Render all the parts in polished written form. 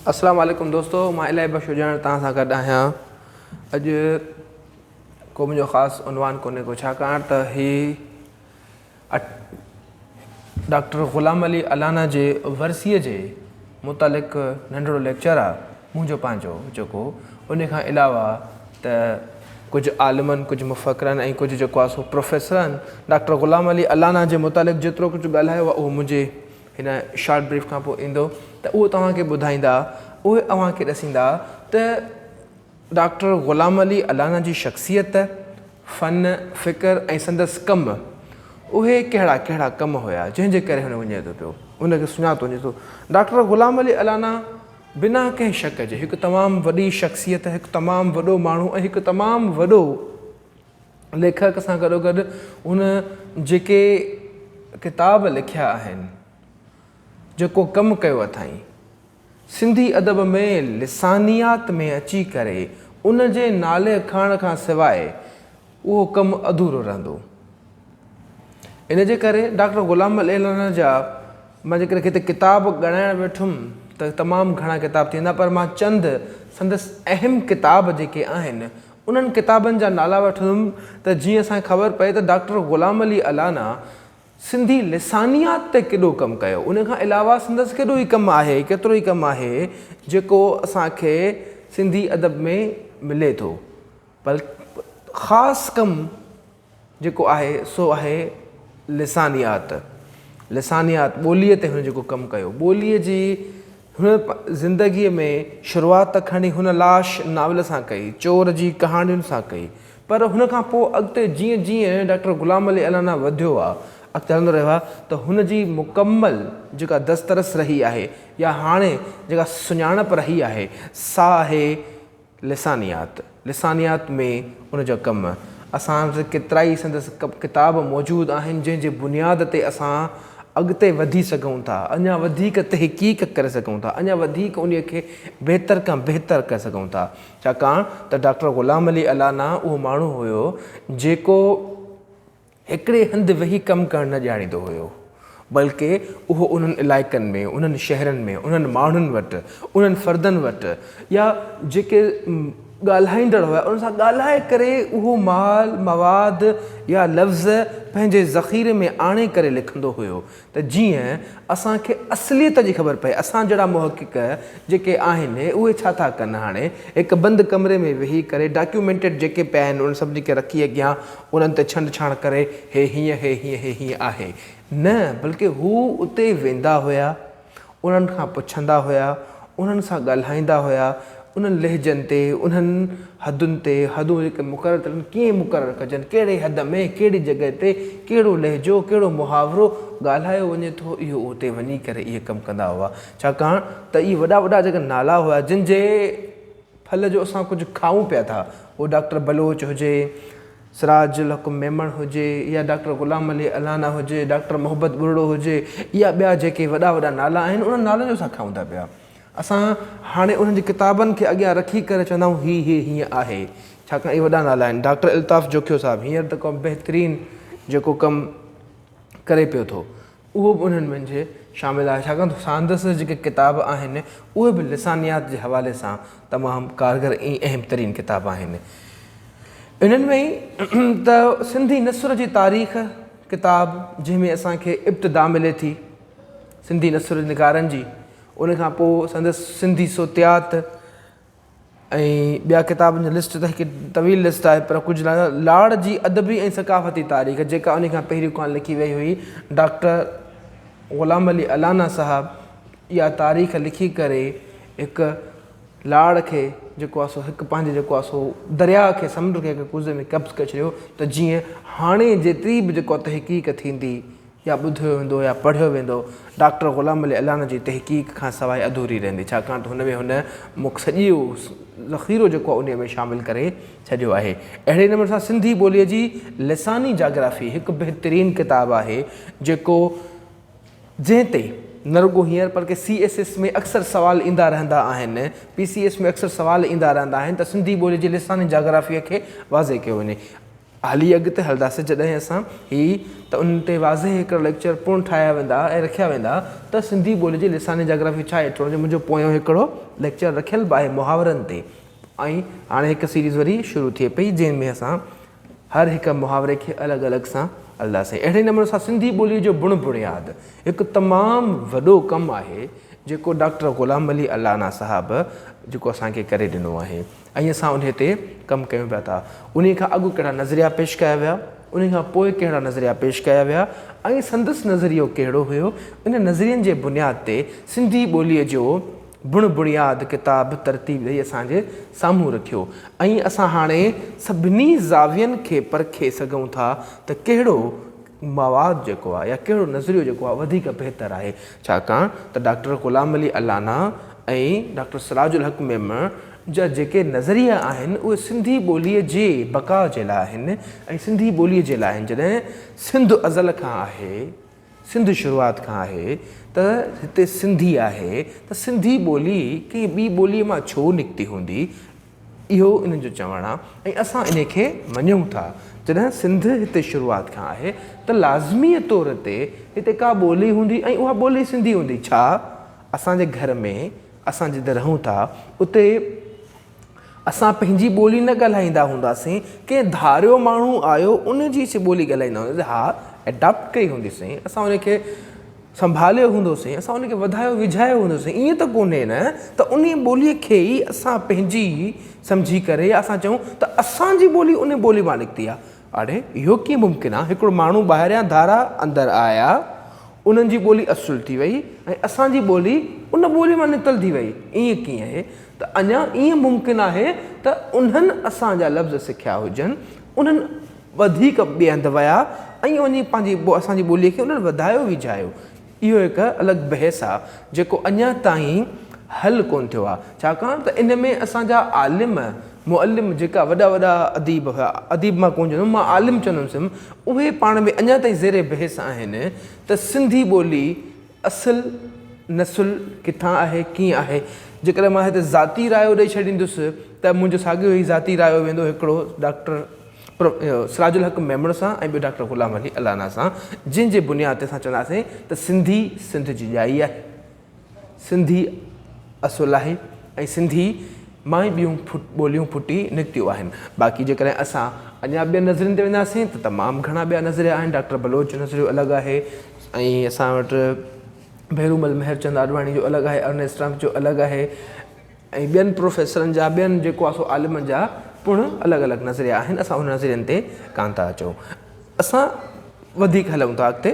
اسلام عليڪم دوستو مان الاهي بخش اجاڻ توهان سان گڏ آهيان اڄ ڪو منهنجو خاص عنوان ڪونهي ڪو ڇاڪاڻ ته هي ڊاڪٽر غلام علي الانا جي ورسيء جي متعلق ننڍڙو ليڪچر آ منهنجو پنهنجو جيڪو ان کان علاوه ته ڪجهه عالمن ڪجهه مفڪرن ۽ ڪجهه جيڪو آ سو پروفيسرن ڊاڪٽر غلام علي الانا جي متعلق جيترو ڪجهه ڳالهايو آ اهو منهنجي هن شارٽ بريف کان پوء ايندو ته اهو توهان کي ٻڌائيندا، اهي اوهان کي ڏسيندا ته ڊاڪٽر غلام علي الانا جي شخصيت، فن، فڪر ۽ سندس ڪم اهي ڪهڙا ڪهڙا ڪم هيا جنهن جي ڪري هن وڃي ٿو پيو ان کي سڃاتو وڃي ٿو. ڊاڪٽر غلام علي الانا بنا ڪنهن شڪ جي هڪ تمام وڏي شخصيت، هڪ تمام وڏو ماڻهو ۽ هڪ تمام وڏو ليکڪ سان گڏوگڏ هن جيڪي ڪتاب لکيا آهن، جيڪو ڪم ڪيو اٿائين، سنڌي ادب ۾ لسانيات ۾ اچي ڪري ان جي نالي کڻڻ کان سواء اهو ڪم اڌورو رهندو. ان جي ڪري ڊاڪٽر غلام علي الانا جا مان جيڪڏهن هتي ڪتاب ڳڻائڻ ويٺم ته تمام گهڻا ڪتاب ٿي ويندا پر مان چند سندس اهم ڪتاب جيڪي آهن انهن ڪتابن جا نالا وٺندم ته جيئن اسان کي خبر پئي ته ڊاڪٽر غلام علي الانا سنڌي لسانيات تي ڪيڏو ڪم ڪيو. ان کان علاوه سندس ڪيڏو ئي ڪم آهي، ڪيترو ئي ڪم آهي جيڪو اسان کي سنڌي ادب ۾ ملي ٿو. بلڪ خاص ڪم جيڪو آهي سو آهي لسانيات. لسانيات ٻوليء تي هن جيڪو ڪم ڪيو، ٻوليء جي هن زندگيء ۾ شروعات ته کڻي هن لاش ناول سان ڪئي، چور جي ڪهاڻين سان ڪئي، پر هن کان پوء اڳتي جيئن جيئن ڊاڪٽر غلام علي الانا وڌيو آ، اڳتي هلندو رهيو آ ته هن جي مڪمل جيڪا دسترس رهي آهي يا هاڻي جيڪا سڃاڻپ رهي آهي سا آهي لسانيات، لسانيات ۾ ان جا ڪم، اسان وٽ ڪيترائي سندس ڪتاب موجود آهن جنهن جي بنياد تي اسان اڳتي وڌي سگهون ٿا، اڃا وڌيڪ تحقيق ڪري سگهون ٿا، اڃا وڌيڪ انهيء کي بهتر کان بهتر ڪري سگهون ٿا. ڇاڪاڻ ته ڊاڪٽر غلام علي الانا اهو ماڻهو هيو جيڪو هڪڙي هنڌ ويهي ڪم ڪرڻ نه ڄاڻيندو هيو، بلڪه اهو انهن علائقن ۾، انهن شهرن ۾، انهن ماڻهن وٽ، انهن فردن وٽ يا جيڪي ڳالهائيندڙ هيا انهن سان ڳالهائي ڪري اهو مال، مواد يا لفظ پنهنجي ذخيري ۾ آڻي ڪري لکندو هيو ته جيئن اسان کي اصليت جي خبر پئي. اسان جهڙا محقق جيڪي آهن اهي ڇا ٿا ڪن هاڻي هڪ بند ڪمري ۾ ويهي ڪري ڊاڪيومينٽيڊ جيڪي پيا آهن انهن سڀني کي رکي اڳيان انهن تي ڇنڊ ڇاڻ ڪري هي هيئن هي هيئن هي هيئن آهي نه بلڪه هو اتي ويندا هيا انهن کان پڇندا هيا، انهن سان ڳالهائيندا هيا، انهن لهجن تي، انهن حدن تي، حدون جيڪي مقرر ٿيل آهن، ڪيئن مقرر ڪجن، ڪهڙي حد ۾، ڪهڙي جڳهه تي، ڪهڙو لهجو، ڪهڙو محاورو ڳالهايو وڃي ٿو، اهو اتي وڃي ڪري اهي ڪم ڪندا هئا. ڇاڪاڻ ته اهي وڏا وڏا جيڪي نالا هيا، جن جي ڦل جو اسان ڪجهه کائون پيا ٿا، اهو ڊاڪٽر بلوچ هجي، سراج الحق ميمڻ هجي يا ڊاڪٽر غلام علي الانا هجي، ڊاڪٽر محبت ٻرڙو هجي يا ٻيا جيڪي وڏا وڏا نالا آهن انهن نالن جو اسان کائون ٿا پيا. اسان هاڻي انهن جي ڪتابن کي اڳيان رکي ڪري چوندا آهيون هي هي هيئن آهي ڇاڪاڻ اهي وڏا نالا آهن. ڊاڪٽر الطاف جوکيو صاحب هينئر ته ڪو بهترين جيڪو ڪم ڪري پيو ٿو اهو به انهن منجهه شامل آهي ڇاڪاڻ ته ساندس جيڪي ڪتاب آهن اهي به لسانيات جي حوالي سان تمام ڪارگر ۽ اهم ترين ڪتاب آهن. انهن ۾ ئي ته سنڌي نثر جي تاريخ ڪتاب جنهن ۾ اسان کي ابتدا ملي ٿي سنڌي نثر نگارن جي ان کان پوء سندس سنڌي صوتيات ۽ ٻيا ڪتابن جي لسٽ ته هڪ طويل لسٽ آهي پر ڪجهه لاڙ جي ادبي ۽ ثقافتي تاريخ جيڪا ان کان پهريون ڪانه لکي وئي هئي ڊاڪٽر غلام علي الانا صاحب اها تاريخ لکي ڪري هڪ لاڙ کي جيڪو آهي سو هڪ پنهنجي جيڪو آهي سو درياء کي سمنڊ کي هڪ ڪوزي ۾ قبض ڪري ڇڏيو ته جيئن هاڻي جيتري به جيڪو تحقيق ٿيندي يا ٻڌيو ويندو يا پڙهيو ويندو، ڊاڪٽر غلام علي الانا جي تحقيق کان سواء اڌوري رهندي، ڇاڪاڻ ته هن ۾ هن مک سڄو ذخيرو جيڪو آهي انهيء ۾ شامل ڪري ڇڏيو آهي. اهڙي نموني سان سنڌي ٻوليء جي لساني جاگرافي هڪ بهترين ڪتاب آهي، جيڪو جنهن تي نه رڳو هينئر بلڪه سي ايس ايس ۾ اڪثر سوال ايندا رهندا آهن، پي سي ايس ۾ اڪثر سوال ايندا رهندا آهن ته سنڌي ٻوليء جي لساني جاگرافيء کي واضح ڪيو وڃي. هلي اڳتي هلنداسين جڏهن اسان هي ته ان تي واضح هڪڙا ليڪچر پڻ ٺاهيا ويندا ۽ رکيا ويندا ته سنڌي ٻولي جي لساني جاگرافي ڇا آهي ڇو جو منهنجو پويون هڪڙو ليڪچر رکيل به آهي محاورن تي ۽ هاڻي هڪ سيريز وري شروع ٿئي پئي جنهن ۾ اسان هر هڪ محاوري کي الڳ الڳ سان هلنداسين اهڙي نموني سان سنڌي ٻولي جو بڻ بڻياد هڪ تمام وڏو ڪم آهي جيڪو ڊاڪٽر غلام علي الانا صاحب جيڪو اسان کي ڪري ڏنو آهي. ۽ اسان انهي تي ڪم ڪيون پيا ٿا. انهي کان اڳ ڪهڙا نظريا پيش ڪيا ويا، انهي کان پوء ڪهڙا نظريا پيش ڪيا ويا ۽ سندس نظريو ڪهڙو هيو، ان نظرين جي بنياد تي سنڌي ٻوليء جو بڻ بڻياد ڪتاب ترتيب ڏئي اسان جي سامهون رکيو ۽ اسان هاڻي سڀني زاوين کي پرکي سگهون ٿا ته ڪهڙو مواد جيڪو آهي يا ڪهڙو نظريو جيڪو آهي وڌيڪ بهتر آهي ڇاڪاڻ ته ڊاڪٽر غلام علي الانا ۽ ڊاڪٽر سراج الحق ميمڻ جا جيڪي نظريا آهن اهي سنڌي ٻوليء جي بقاء جي لاء آهن ۽ سنڌي ٻوليء جي لاء آهن جڏهن سنڌ ازل کان آهي سنڌ شروعات کان آهي ته هتي سنڌي آهي ته سنڌي ٻولي ڪنهن ٻي ٻوليء مان ڇو نڪتي هوندي اهو انهن جو چوڻ آهي ۽ اسان انهي کي مڃون ٿا. جڏهن سنڌ هتي شروعات کان آهي ته لازمي طور تي هتي ڪا ٻولي هوندي ۽ اها ٻولي سنڌي هوندي. ڇا اسان جي گهر ۾ اسان جتي رهون ٿا اتي اسان پنهنجي ٻولي نه ڳالهائيندا هونداسين، ڪنهن ڌاريو ماڻهو آيو ان جي ٻولي ڳالهائيندا هونداسين. ها اڊاپٽ ڪئي هونديسين اسان ان کي سنڀاليو هوندوسين، اسان ان کي وڌايو ويجهايو هوندوسين، ائين ته ڪونهي نه ته انهيء ٻوليء کي ئي اسان پنهنجي سمجهي ڪري يا اسان چئون ته اسان جي ٻولي انهيء ٻوليء مان نڪتي آهي. اڙي اهو ڪيئن ممڪن آهي؟ هڪڙو ماڻهو ٻاهريان ڌارا اندر آيا، انهن جي ٻولي اصل ٿي وئي ۽ اسان جي ٻولي ان ٻوليء مان نڪتل ٿي وئي، ائين ڪيئن آهي؟ ته اڃا ائين ممڪن آهي ته انهن اسان جا لفظ سکيا هجن، انهن وڌيڪ ٻئي هنڌ ويا ۽ وڃي پنهنجي اسان جي ٻوليء کي انهن وڌايو ويجهايو. اهو هڪ الڳ بحث آ جيڪو اڃا تائين حل ڪونه ٿيو آ. ڇاڪاڻ ته ان ۾ اسان جا عالم، معلم جيڪا وڏا وڏا اديب هيا، اديب مان ڪونه چوندم مان عالم چوندم اهي پاڻ ۾ اڃا تائين زير بحث آهن ته سنڌي ٻولي اصل نسل ڪٿان آهي، ڪيئن آهي؟ جيڪڏهن مان هتي ذاتي رايو ڏئي ڇڏيندس ته منهنجو ساڳيو ئي ذاتي رايو ويندو هڪڙو ڊاڪٽر سراج الحق ميمڻ سان ۽ ٻيو ڊاڪٽر غلام علي الانا سان جنهن جي بنياد تي اسان چونداسين ته سنڌي سنڌ جي ڄائي آهي، سنڌي اصل آهي ۽ سنڌي مان ئي ٻيون ٻوليون ڦٽي نڪتيون آهن. باقي جيڪڏهن اسان اڃا ٻين نظرين تي وينداسين ته تمام گهڻا ٻيا نظريا آهن، ڊاڪٽر بلوچ جو نظريو الڳ آهي ۽ اسان وٽ ڀيرومل مهرچند آڏواڻي جو الڳ آهي، ارنيسٽ ٽرمپ جو الڳ آهي ۽ ٻين پروفيسرن جا ٻين جيڪو آهي سو عالمن جا پڻ الڳ الڳ نظريا آهن، اسان انهن نظرين تي ڪانه ٿا اچون. اسان وڌيڪ هلون ٿا اڳتي،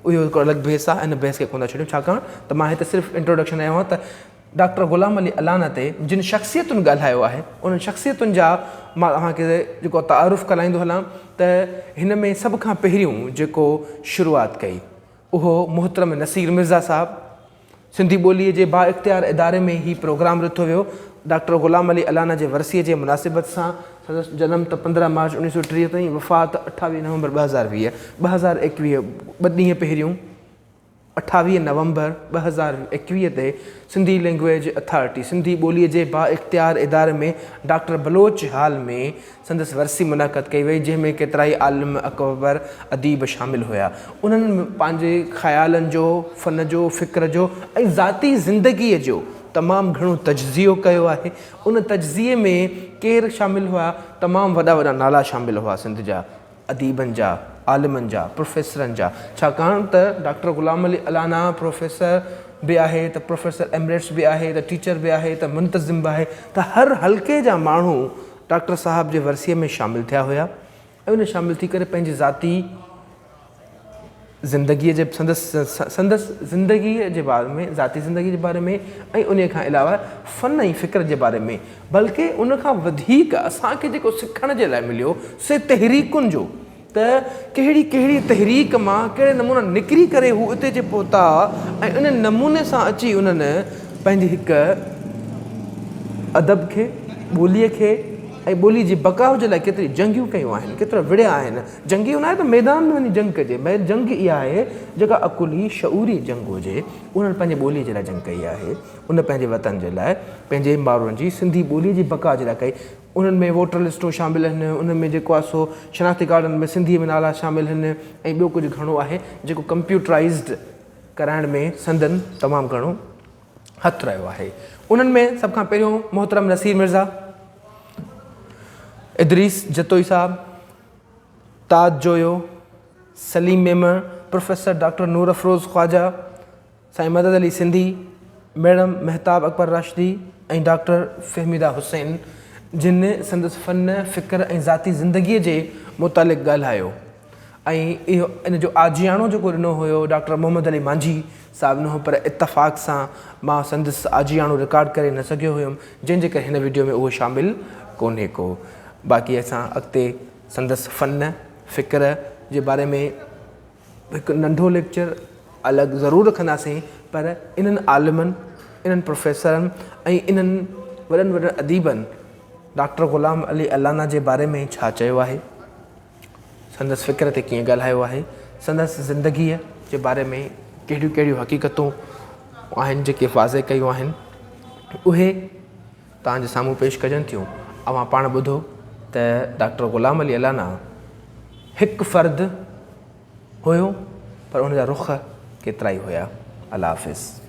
اهو هڪ الڳ بحث آهي، ان بحث کي ڪونه ٿا ڇڏيون ڇاڪاڻ ته مان هتي صرف انٽروڊڪشن آيو آهيان ته ڊاڪٽر غلام علي الانا تي جن شخصيتن ڳالهايو آهي انهن شخصيتن جا مان اوهان کي جيڪو تعارف ڪرائيندو هلان ته هن ۾ سڀ کان پهريون جيڪو شروعات ڪئي اهو محترم نصير مرزا صاحب سنڌي ٻوليء جي با اختيار اداري ۾ هي پروگرام رٿيو ويو ڊاڪٽر غلام علي الانا جي ورسيء جي مناسبت سان سندس جنم ته 15 مارچ 1930 تائين وفات 28 نومبر 2020 2021 ٻه ڏينهن پهريون 28 نومبر 2021 تي سنڌي لينگويج اٿارٽي سنڌي ٻوليء جي بااختيار اداري ۾ ڊاڪٽر بلوچ هال ۾ سندس ورسي منعقد ڪئي وئي، جنهن ۾ ڪيترائي عالم، اڪبر، اديب شامل هيا. انهن پنهنجي خيالن جو، فن جو، فڪر جو ۽ ذاتي زندگيء جو تمام گهڻو تجزيو ڪيو آهي. ان تجزيي ۾ ڪير شامل هيا؟ تمام وڏا وڏا نالا شامل هئا سنڌ جا. اديبن جا، عالمن جا، پروفيسرن جا، ڇاڪاڻ ته ڊاڪٽر غلام علي الانا پروفيسر به آهي ته پروفيسر ايمريٽس به آهي ته ٽيچر به آهي ته منتظم به آهي ته هر حلقي جا ماڻهو ڊاڪٽر صاحب جي ورسيء ۾ شامل ٿيا هيا ۽ ان شامل ٿي ڪري پنهنجي ذاتي زندگيء جي سندس سندس زندگيء جي باري ۾ ذاتي زندگيء جي باري ۾ ۽ انهيء کان علاوه فن ۽ فڪر جي باري ۾ بلڪه ان کان وڌيڪ اسان کي جيڪو سکڻ جي لاء مليو سي تحريڪن جو ته ڪهڙي ڪهڙي تحريڪ مان ڪهڙي نموني نڪري ڪري هو اتي اچي پهتا ۽ ان نموني سان اچي انهن پنهنجي هڪ ادب کي، ٻوليء کي ۽ ٻولي جي بقاء جي لاء ڪيتري جنگيون ڪيون آهن، ڪيترا وڙهيا آهن. جنگ اهو ناهي ته ميدان ۾ وڃي جنگ ڪجي، جنگ اها آهي جيڪا عقلي، شعوري جنگ هجي. انهن پنهنجي ٻولي جي لاء جنگ ڪئي آهي. ان پنهنجي وطن جي لاء، پنهنجي ماڻهن جي سنڌي ٻولي جي بقاء جي لاء ڪئي. انهن ۾ ووٽر لسٽون شامل آهن، انهن ۾ جيڪو آهي سو شناختي ڪارڊن ۾ سنڌيء ۾ نالا شامل آهن ۽ ٻيو ڪجهه گهڻو آهي جيڪو ڪمپيوٽرائيزڊ ڪرائڻ ۾ سندن تمام گهڻو هٿ رهيو آهي. انهن ۾ سڀ کان پهريون محترم نصير مرزا، ادريس جتوئي صاحب، Taj Joyo, Saleem Memon, professor doctor Noor Afroz Khawaja, Sain Madad Ali Sindhi, madam Mehtab Akbar Rashdi ۽ doctor Fahmida Hussain جن سندس فن، فڪر ۽ ذاتي زندگيء جي متعلق ڳالهايو ۽ اهو ان جو آجياڻو جيڪو ڏنو هيو ڊاڪٽر محمد علي مانجهي صاحب ڏنو هو پر اتفاق سان مان سندس آجياڻو رڪارڊ ڪري نه سگهيو هيم جنهن جي ڪري هن وڊيو ۾ اهو شامل ڪونهي ڪو باقي اسان اڳتي سندس فن، فڪر جي باري ۾ هڪ ننڍو ليڪچر الڳ ضرور رکنداسين پر انهن عالمن، انهن پروفيسرن ۽ انهن وڏن وڏن اديبن ڊاڪٽر غلام علي الانا جي باري ۾ ڇا چيو آهي، سندس فڪر تي ڪيئن ڳالهايو آهي، سندس زندگيء جي باري ۾ ڪهڙيون ڪهڙيون حقيقتون آهن جيڪي واضح ڪيون آهن اهي توهان جي سامهون پيش ڪجن ٿيون. اوهان پاڻ ٻڌو ته ڊاڪٽر غلام علي الانا هڪ فرد هيو پر ان جا رخ ڪيترائي هيا. الله حافظ.